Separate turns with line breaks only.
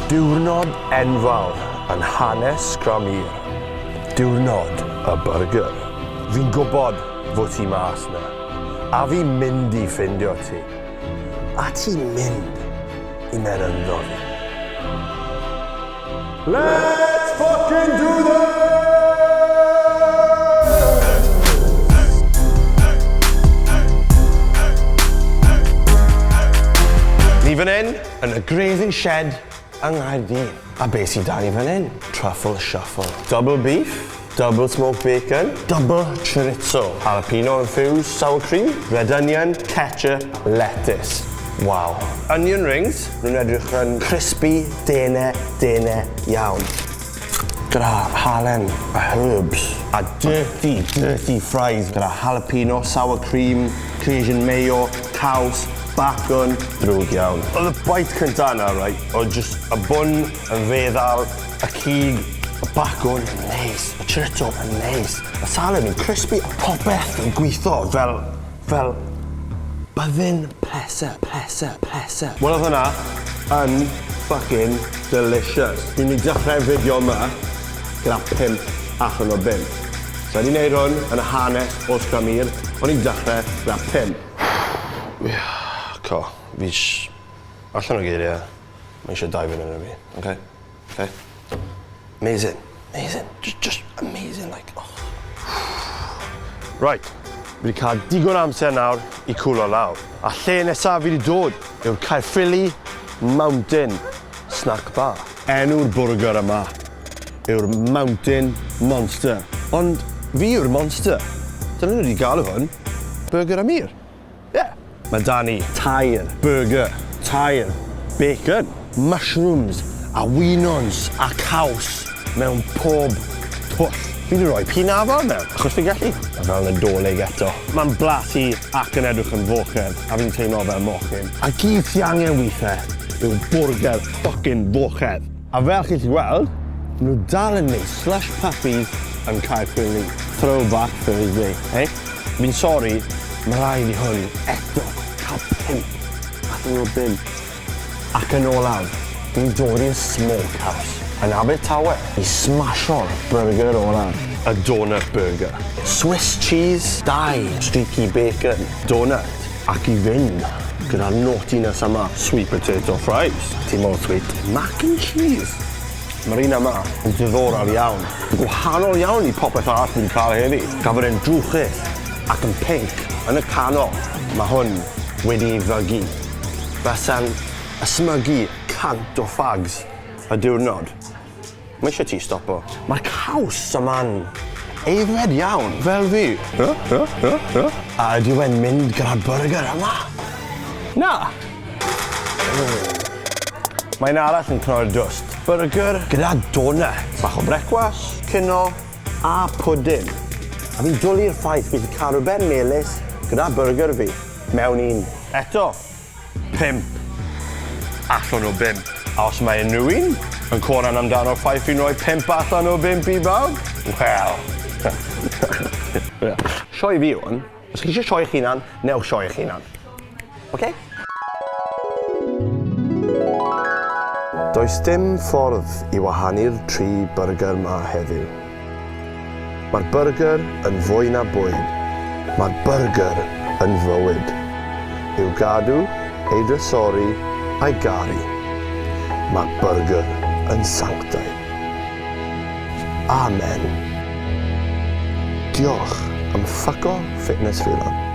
Diwrnod enfawr yn hanes Scramir. Diwrnod y byrgyr. Fi'n gwybod fod ti mas 'na. A fi'n mynd i ffindio ti. A ti'n mynd i mewn ynddo fi. Let's fucking do this! Ni fan hyn, yn y Grazing Shed yng Nghaerdydd. A be sydd 'da ni fan hyn? Truffle Shuffle. Double beef, double smoked bacon, double chorizo, jalapeno infused sour cream, red onion, ketchup, lettuce. Waw. Onion rings, nhw'n edrych yn crispy, dene, dene iawn. Gyda halen a herbs. A dirty, dirty fries gyda jalapeno, sour cream, Cajun mayo, caws, bacon. Drwg iawn. Oedd y bite cynta yna, right, oedd jyst y bwn yn feddal, y cig, y bacwn yn neis, y chorizo yn neis, y salad yn crispy, a popeth yn gweithio fel, fel byddin pleser, pleser, pleser. Wel oedd hwnna yn fucking delicious. Fi'n mynd i dechrau'r fideo yma gyda 5 allan o 5. Sa i 'di neud hwn yn y hanes o Sgramir, o'n i'n dechrau gyda 5. Co, fi js allan o geiriau. Mae eisiau dau funud o fi, ok? Ok? Amazing. Amazing. Just, just amazing, like, oh. Right, fi wedi cael digon o amser nawr i cwlo lawr. A lle nesaf fi wedi dod yw'r Caerffili Mountain Snack Bar. Enw'r bwrger yma yw'r Mountain Monster. Ond fi yw'r monster. Dyna nhw wedi galw hwn Burger Amir. Ie. Mae 'da ni tair byrgyr, tair bacon, mushrooms a winwns a caws mewn pob twll. Fi 'di rhoi pinafal mewn, achos fi'n gallu. Ma' fel Nadolig eto. Ma'n blasu ac yn edrych yn fochedd, a fi'n teimlo fel mochyn. A gyd ti angen withe yw bwrger ffycin fochedd. A fel chi'n gallu gweld, ma' nhw dal yn neud slush puppies yn Caerffili. Throwback Thursday, eh? Fi'n sori, mae rhaid i hwn eto cael 5 allan o 5. Ac yn olaf, fi'n dod i'r Smokehouse yn Abertawe i smasho'r byrgyr olaf, y donut burger. Swiss cheese, dau streaky bacon, donut, ac i fynd gyda'r naughtiness yma, sweet potato fries. Ti mor sweet. Mac and cheese. Mae'r un yma yn diddorol iawn. Yn gwahanol iawn i popeth arall fi wedi cael heddi. Gan fod e'n drwchus ac yn pinc yn y canol, mae hwn wedi ei fygu. Fysa'n ysmygu 100 o fags y diwrnod. Mae eisiau ti stopo. Mae'r caws yma'n aeddfed iawn, fel fi. A ydyw e'n mynd gyda'r byrgyr yma? Na! Mae un arall yn cnoi'r dwst. Byrgyr gyda donut. Bach o brecwas, cino a pwdin. A fi'n dwlu'r ffaith fi 'llu cael rhywbeth melys gyda byrgyr fi mewn un. Eto, 5 allan o 5. A os mae unrhyw un yn coran amdano'r ffaith fi'n rhoi 5 allan o 5 i bawb, wel... Sioe fi yw hwn. Os chi eisiau sioe eich hunan, newch sioe eich hunan. Oce? Does dim ffordd i wahanu'r tri byrgyr 'ma heddiw. Mae'r byrgyr yn fwy na bwyd. Mae'r byrgyr yn fywyd. I'w gadw, ei drysori, a'i garu. Mae'r byrgyr yn sanctaidd. Amen. Diolch am ffyco fitness fi lan.